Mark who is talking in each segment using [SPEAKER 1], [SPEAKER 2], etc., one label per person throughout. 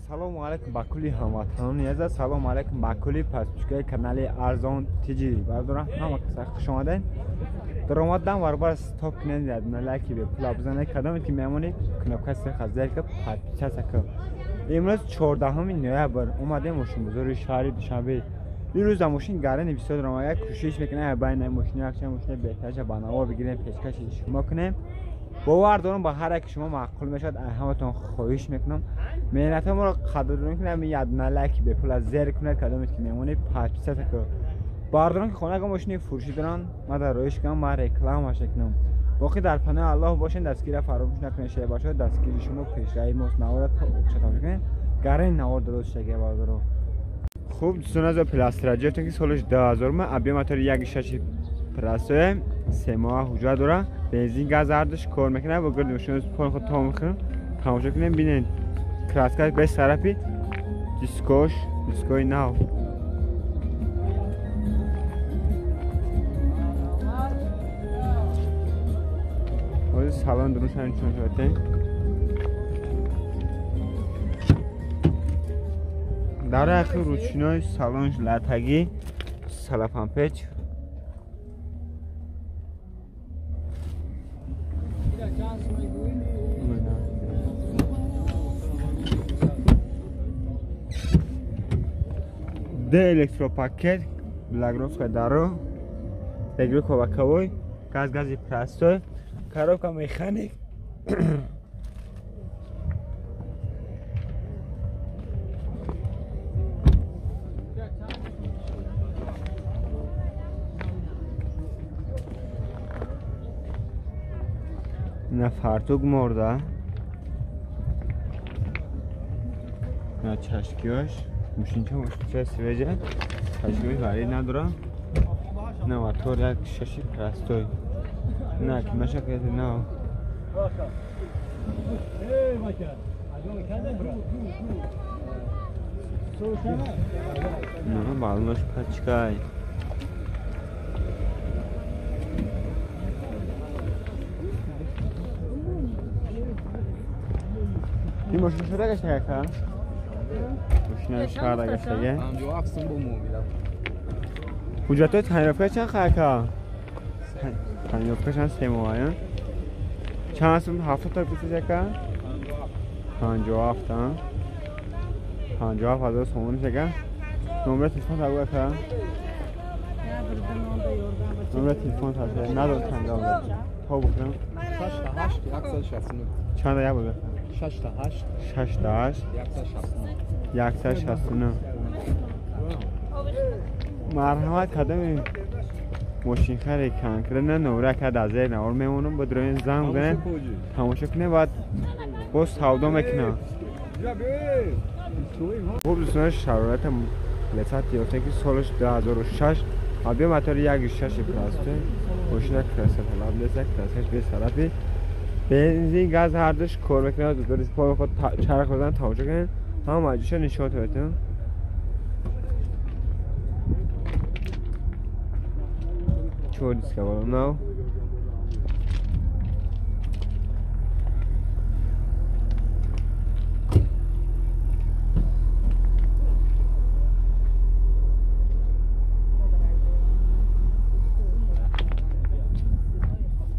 [SPEAKER 1] Ассалому алайкум ба кулли ҳамватанони азиз, салому алайкум ба кулли подписчикои канали Арзон ТЖ. Бародарон, ҳама каса хуш омадед. Даромадан баробар стоп кунед, ядна лайки бепула бизанед, кадоме ки мемонед кнопкаи сирха зер ки подписаться кун. Имрӯз 14 ноябр омадем мошинбозори шаҳри Душанбе. Ирӯз дар мошин гарани бисёр даромада, кӯшиш мекунем байни мошина якчанд мошина беҳтарша ба навор бигирем, пешкаши шумо кунем. Бовар дорам ба ҳар яке шумо маъқул мешавад. Ҳаматон хоҳиш мекунам меҳнатҳои моро қадрдонӣ кунед, ядна лайки бепула зер кунед, кадоме ки мемонед подписаться кунед. Бародарон ки хонага мошини фурӯшӣ доранд, ман дар роиш кунам, ман рекламаша кунам. Боқӣ дар паноҳи Аллоҳ бошед, дастгирия фаромӯш накунед. Шебашо дастгири шумо пешраи мост. Навора то окша тамошо кунед, гарани навор дуруст шага бародарон. Хуб дӯстон, аз пластраҷиётон ки солаш 2000 ма объем мотори 1.6 прасое, 3 моҳ ҳуҷра дора, бензин газ ҳардуш кор мекунад. Бо гирди мошин пон худ то мехӯрем, тамошо кунем, бинед краскаш беш тарафи дискош, дискои нав. ҳозир салон дурун нишон шудатем. Дар ахир ручной салонш латагӣ, салафанпеч. Д электропакет, блокировка даро, регулировка боковой, газ гази простой, коробка механик. На фартук морда, на чашкиёш, мошинча мошинча свежа, чашкиёш варид надора. На мотор як шаши простой. На кимаша кете на. На балош пачкай. Ин мошин шуда гаштага ка? Мошина шуда гаштага?
[SPEAKER 2] 57 сум бо муомила.
[SPEAKER 1] Ҳуҷҷатҳои тайёрка чанд ка? Тайёрка чанд се моҳ, чанд сум 70 та гуфтед ка? 57 та. 57 ҳазор сомон шага. Номер телефон та гуфт ка? Номер телефон та надор чанд та бухрам.
[SPEAKER 2] 6 та 8 169.
[SPEAKER 1] Чанд я буд?
[SPEAKER 2] 6 та 8
[SPEAKER 1] 6 та 8
[SPEAKER 2] 169.
[SPEAKER 1] 169. Марҳамат кадоми мошинхаре конкретно номра кард аз зери навор мемонам, ба дроин занг бизанед, тамошо кунед, баъд боз савдо мекунам. Хуб дӯстон, шароити лесат ёфта ки солаш 2006, объем мотори 1.6 простой, мошина красоталаб леса, краскаш бесарафи, бензин газ ҳардуш кор мекунад. Дӯстони пой худ чарх бизанед, тамошо кунед, ҳама маҷлиша нишон медиҳам. Чор диска балон нав.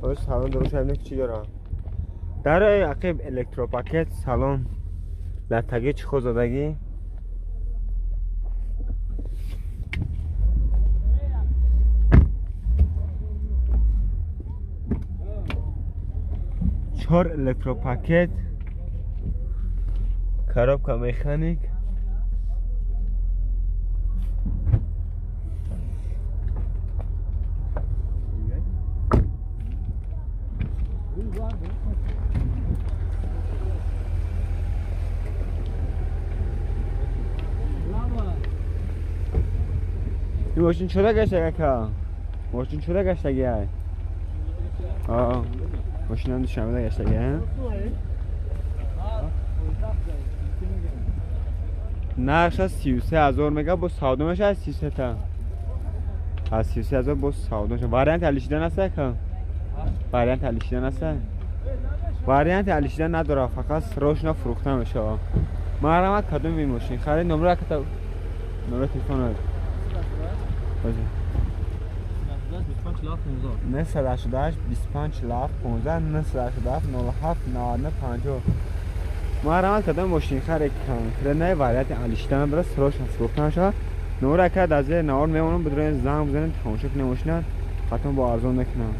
[SPEAKER 1] Ҳозир салон дуруст ҳамин чӣ дорам. Дар ақиб электропакет, салон латагӣ чӣ задагӣ. Чор электропакет, коробка механик. Ин мошин чӯда гаштага ка? Мошин чӯда гаштага? Аа. Мошинам Душанбеда гаштага? Нархша 33 ҳазор мега, бо савдо мешавад 33 та. Аз 33 ҳазор бо савдо мешавад. Варианти алишидан аст ка? Варианти алишидан аст? Варианти алишидан надорад, фақат срочно фурӯхта мешавад. Марҳамат кадоми мошин харид номра ката номра телефон 988 25 47 15 987 07 99 50. Марҳамат кадоми мошин харид конкретный варианти алиштан дорад, срочно фурӯхта мешавад. Номра кард аз зери навор мемонам, бидурен занг бизанед, тамошо кунед мошина, ҳатман бо арзон мекунам.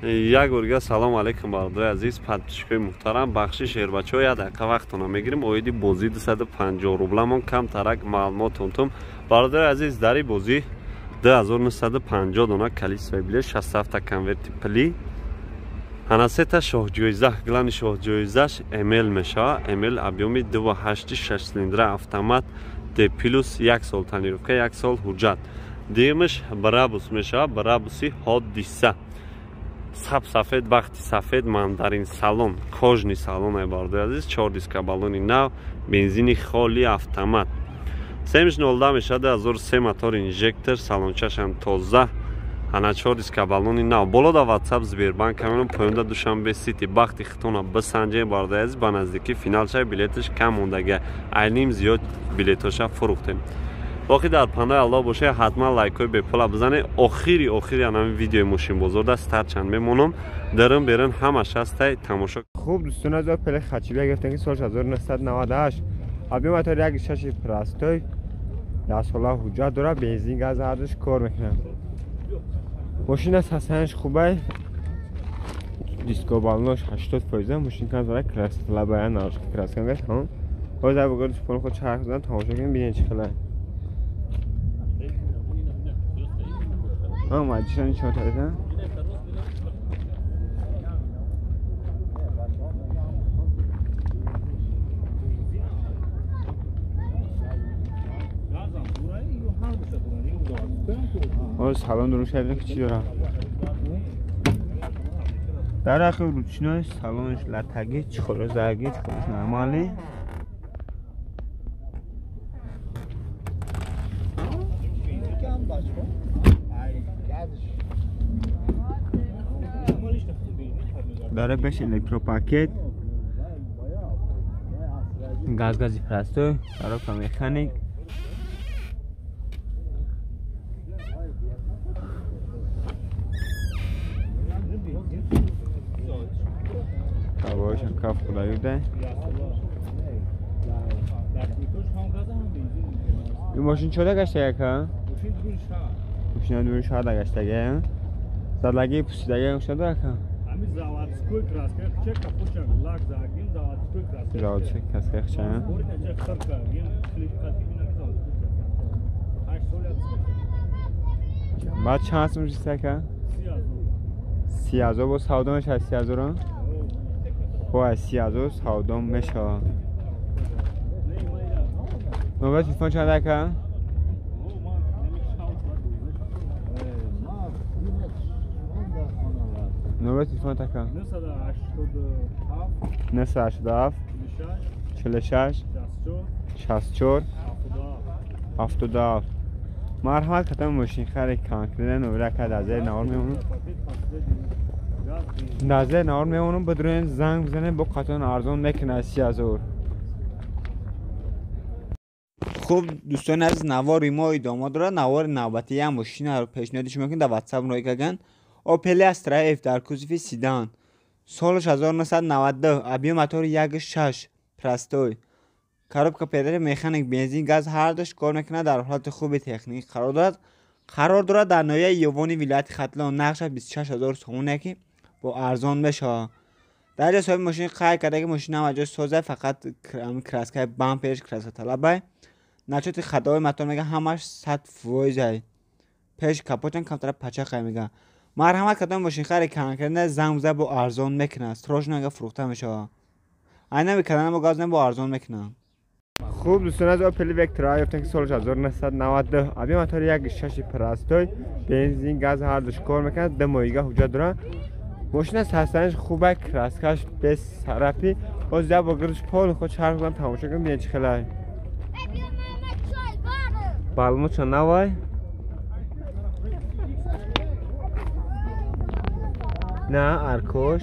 [SPEAKER 3] Як борга салом алейкум бародари азиз, подписчикои муҳтарам, бахши шербачаҳо як дақиқа вақтона мегирем. Оиди бозӣ 250 рубламон камтарак маълумотон тум. Бародари азиз, дар ин бозӣ 2950 дона количествои билет, 67 конверти пулӣ, ҳана сета шоҳҷоиза. Главни шоҳҷоизаш МЛ мешавад. МЛ объёми 2.8 6 цилиндра автомат Д плюс, 1 сол тонировка, 1 сол ҳуҷҷат. Дуюмаш Брабус мешавад, Брабуси ҳодиса. Саб сафед, бахти сафед, мандарин салон, кожни салон ай бародари азиз, 4 диска баллони нав, бензини холи автомат. Семиш 02 мешавад, 2003 мотор инжектор, салончашам тоза, ана 4 диска баллони нав. Боло да WhatsApp Сбербанк камерон, поёнда Душанбе Сити. Бахти хитона бисанҷем бародари азиз, ба наздикӣ финал шай, билеташ кам мондага, айним зиёд билетоша фурӯхтем. Боқӣ дар панои Аллоҳ боша, ҳатман лайкҳои бепула бизанед. Охири анами видеои мошинбозор даст старчанд мемонам, дарун берун ҳамаш ҳастай, тамошо.
[SPEAKER 1] Хуб дӯстон, аз Опел хачибия гирифтем ки соли 1998 объём мотор 1.6 простой, 10 сола ҳуҷҷат дорад, бензин газ ҳардуш кор мекунад. Мошина сасанаш хубай, диско баллонош 80%, мошин кам дорад, краска лабая нарш краска гашт. Ҳозир бугор дӯстон худ чарх зан тамошо кунем, бинед чӣ хелай. Маҷишани чор тарида. Салон дурун шавидем ки чӣ дорам. Дар ахир ручной салонш латаги, чӣ заги, чӣ нормалӣ. Дاره بهش الکتروپاکت، گاز گازی پرستو، داره مکانیک. هوایش هم کف خدایی بوده. این ماشین چه گشته یکا؟ ماشین دور شده گشته گه؟ زدلگی پوسیدگی ماشین داره که؟
[SPEAKER 4] Заводской краска, хча капуча, лак загин, заводской краска.
[SPEAKER 1] Заводской краска хча. Баъд чанд сум шиста ка? 30,000 бо савдо мешавад 30,000-ро? Бо аз 30,000 савдо мешавад. Номер телефон чанд ака? Номер телефон така? 987 46 64 77. Марҳамат кадом мошин харид конкретно номера кард аз зери навор мемонам. Дар зери навор мемонам, бидурен занг бизанед, бо қатон арзон мекунад 30,000. Хуб дӯстони азиз, навори мо идома дорад. Навори навбатии ҳам мошинаро пешниҳоди шумо мекунем, дар WhatsApp рой карданд. Opel Astra F дар кузови седан, солаш 1992, объём мотори 1.6 простой, коробка передач механик, бензин газ ҳардуш кор мекунад, дар ҳолати хуби техникӣ қарор дорад. Қарор дорад дар ноҳияи Ёвони вилояти Хатлон. Нархаш 26,000 сомоне ки бо арзон мешавад. Дар ҷои соҳиби мошин қайд карда ки мошин ҳама ҷой соза, фақат краскаи бамперш краска талабай. Начоти хатои мотор мега ҳамаш 100%. Пеш капотан камтара пачақай мега. Марҳамат кадом мошинхари конкретно занг бизад, бо арзон мекунад. Срочно ага фурӯхта мешавад. Айнами кардана бо газ бо арзон мекунад. Хуб дӯстон, аз Opel Vectra ёфтем ки соли 1992, объём мотори 1.6 простой, бензин газ ҳардуш кор мекунад, 2 моҳига ҳуҷҷат дорад. Мошина састанаш хуба, краскаш без сарапи. Боз як бор гирдш пол худ чарх зан тамошо кунем, бинед чӣ хелай. Балмоча навай. На аркош.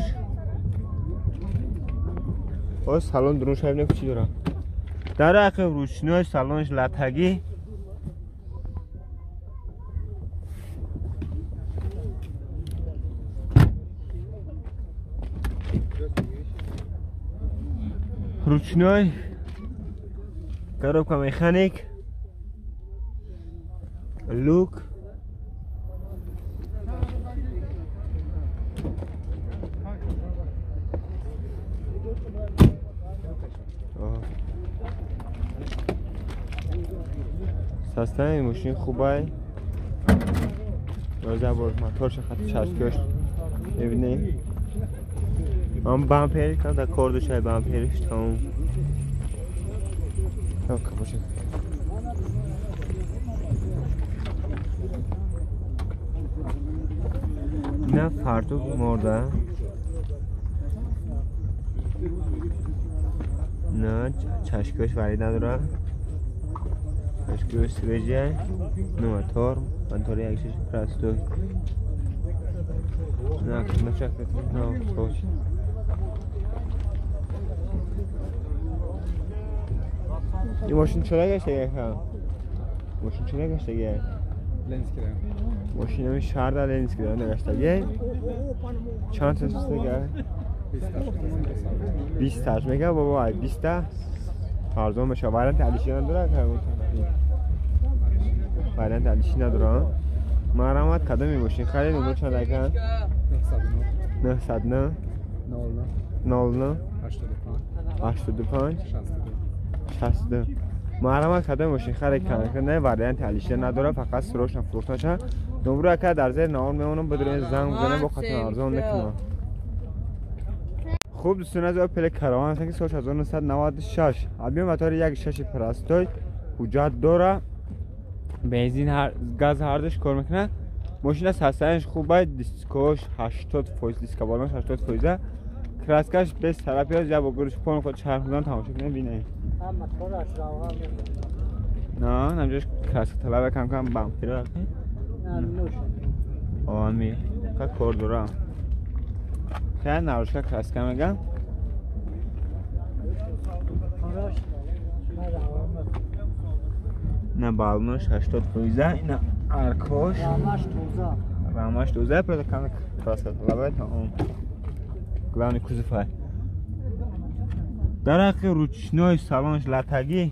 [SPEAKER 1] О салон дурун шайб чӣ дора. Дар ақиб ручной салонш латагӣ. Ручной коробка механик люк состояние мошин хубай. 11 бор моторша хати чашкош мебинем. Ман бампер канда кор дошай бампериш тамом. Там капоша. На фартук морда. На чашкош вари надора. Чашкош свежая. Ну мотор, мотор як шиш простой. На, на чак, на, точно. این ماشین چرا گشته گه؟ ماشین چرا گشته گه؟
[SPEAKER 2] لنز کرده.
[SPEAKER 1] ماشین همین شهر در لنز کرده نگشته گه؟ چند تا سوسته گه؟ 20 تاش میگه بابا 20 تا ارزان بشه. وارنت علیشی نداره که وارنت علیشی نداره. مرحمت کدام این ماشین خرید نمبر چند دقیقه؟ 909 99 85 62. مرحمت کدام ماشین خرید کنه وارنت علیشی نداره فقط سروشن فروختنشه. نمبر که در زیر نام میمونم بدون زنگ بزنه با خاطر ارزان میکنه. خوب دوستان از اپل کاروان هستن که سال 1996 ابی موتور 1.6 پرستوی حجت داره، بنزین هر گاز هر دوش کار میکنه. ماشین از هستنش خوبه، دیسکوش 80%، دیسک بالانش 80%، کراسکش 20 طرفی از جا گروش پون خود چرخ میزنه تماشا کنه بینه. نه نمی‌جوش کراسک طلب کم کم بامپر آمی که کار داره. خیلی نروشکا کراسکا میگم. نه بالونش 80%، نه ارکوش رامش 12 просто کم краска طلبه تا главный кузов. در حقیقت ручной салонш латагӣ.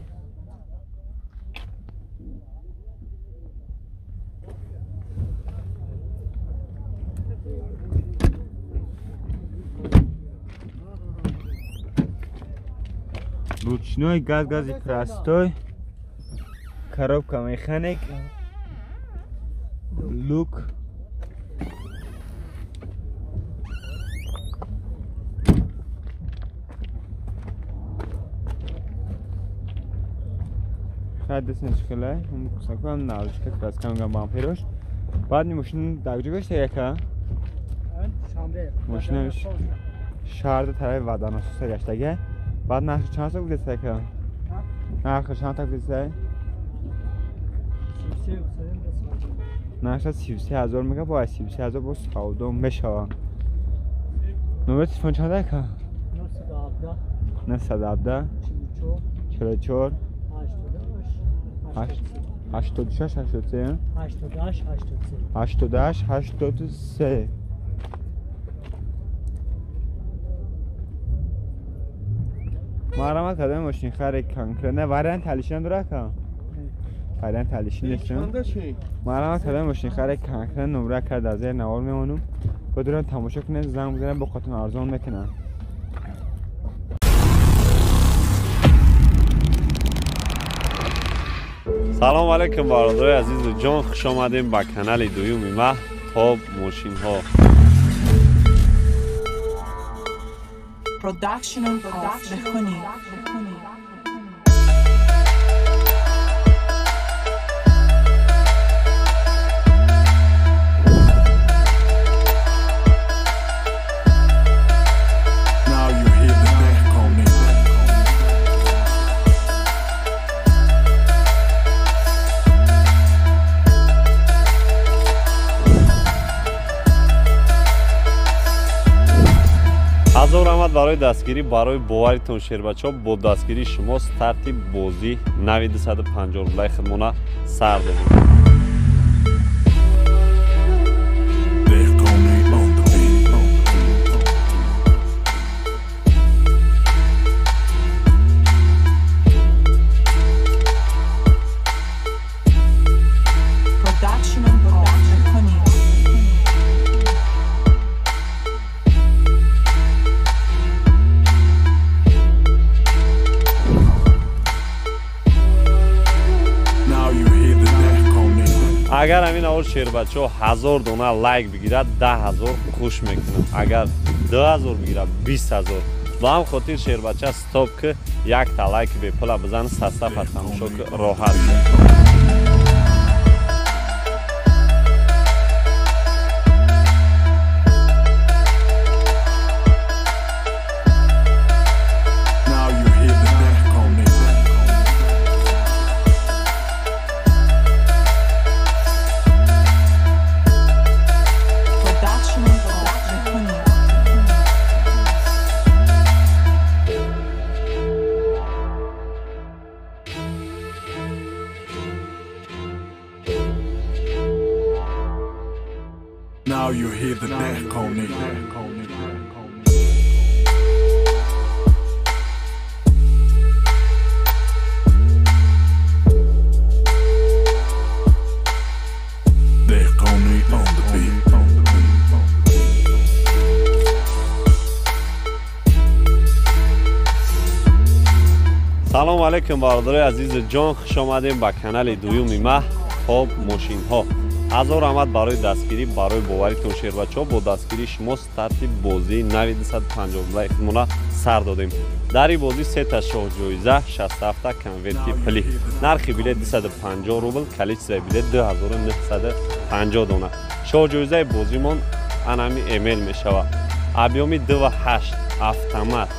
[SPEAKER 1] Ручной газ, гази простой, коробка механик, люк. خیلی دست نشخله، هم کساکو هم نالشکه краска میگم بامپیروش. بعد این ماشین در کجا گشته یکا؟ ماشین شهر طرف وداناسوسه گشته. بعد نرخ چند تا بوده سکه؟ نرخ چند تا بوده؟ نرخ 33,000 میگه با 33,000 با سودا میشه. نمره تلفن چند که؟ 917 44 86 83
[SPEAKER 4] 88
[SPEAKER 1] 88 83. مرحمت کدام ماشین خرید کنکرنه وارنت علیشی نداره که؟ وارنت علیشی نیست. مرحمت کدام ماشین خرید کنکرنه نمره کرد از زیر نوار میمونم. بدون تماشا کنه زنگ بزنه با خاطر ارزان میکنه.
[SPEAKER 3] سلام علیکم برادرای عزیز و جان، خوش آمدیم به کانال دویومی ما تاپ ماشین ها.
[SPEAKER 5] Production of Lehoni.
[SPEAKER 6] Now you hear the Lehoni.
[SPEAKER 3] ҳазор раҳмат барои дастгирӣ, барои боваритон шербачаҳо. Бо дастгирии шумо старти бозӣ нави 250 рублаи худмона сар додем. Агар ҳамин аввал шербачаҳо 1000 дона лайк бигирад, 10000 хуш мекунам. Агар 2000 бигирад, 20000. Ба ҳам хотир шербача стоп ки якта лайк бепула бизан, састафа тамошо ки роҳат.
[SPEAKER 6] Now you hear the Dehkoni. Dehkoni on the beat.
[SPEAKER 3] Салом алейкум бародарои азизи ҷон, хуш омадем ба канали дуюми ма Топ мошинҳо. Ҳазор раҳмат барои дастгирӣ, барои боваритон шербачаҳо. Бо дастгирии шумо старти бозии нави 250 рублаи худмона сар додем. Дар ин бозӣ сета шоҳҷоиза, 67 конверти пулӣ. Нархи билет 250 рубл, количествои билет 2950 дона. Шоҳҷоизаи бозимон анами эмел мешавад. Объёми 2.8 автомат,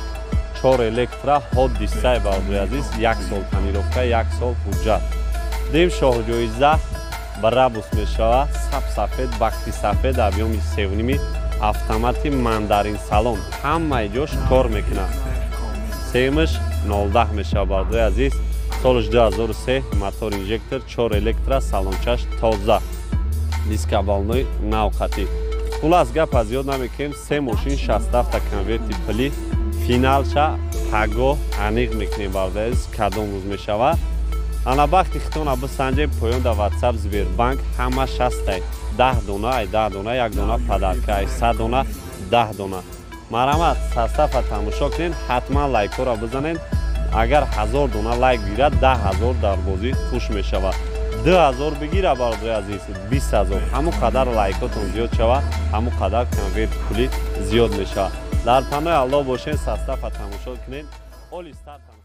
[SPEAKER 3] 4 электро, ҳод дисай бародари азиз, 1 сол тонировка, 1 сол ҳуҷҷат. Дим шоҳҷоиза Брабус мешавад, сап-сафед, бахти сафед, объёми 3.5 автомати мандарин салон. Ҳамаи ҷош кор мекунад. Семаш 0.10 мешавад бародари азиз. Солш 2003, мотор инжектор, 4 электро, салончаш тоза. Дискабалнои навқатӣ. Хулас гап аз ёд намекунем, се мошин 67 конверти пулӣ. Финалша пагоҳ аниқ мекунем бародари азиз, кадом рӯз мешавад. Ана бахти хитона бисанҷем, поён дар WhatsApp Сбербанк ҳама 60 10 дона, ай 10 дона, 1 дона подарка, ай 100 дона, 10 дона. Марҳамат, састафа тамошо кунед, ҳатман лайкҳоро бизанед. Агар 1000 дона лайк бигирад, 10000 дар бозӣ хуш мешавад. 2000 бигира бародари азиз, 20000. Ҳамон қадар лайкотон зиёд шавад, ҳамон қадар конверт пулӣ зиёд мешавад. Дар паноҳи Аллоҳ бошед, састафа тамошо кунед. Оли стартам.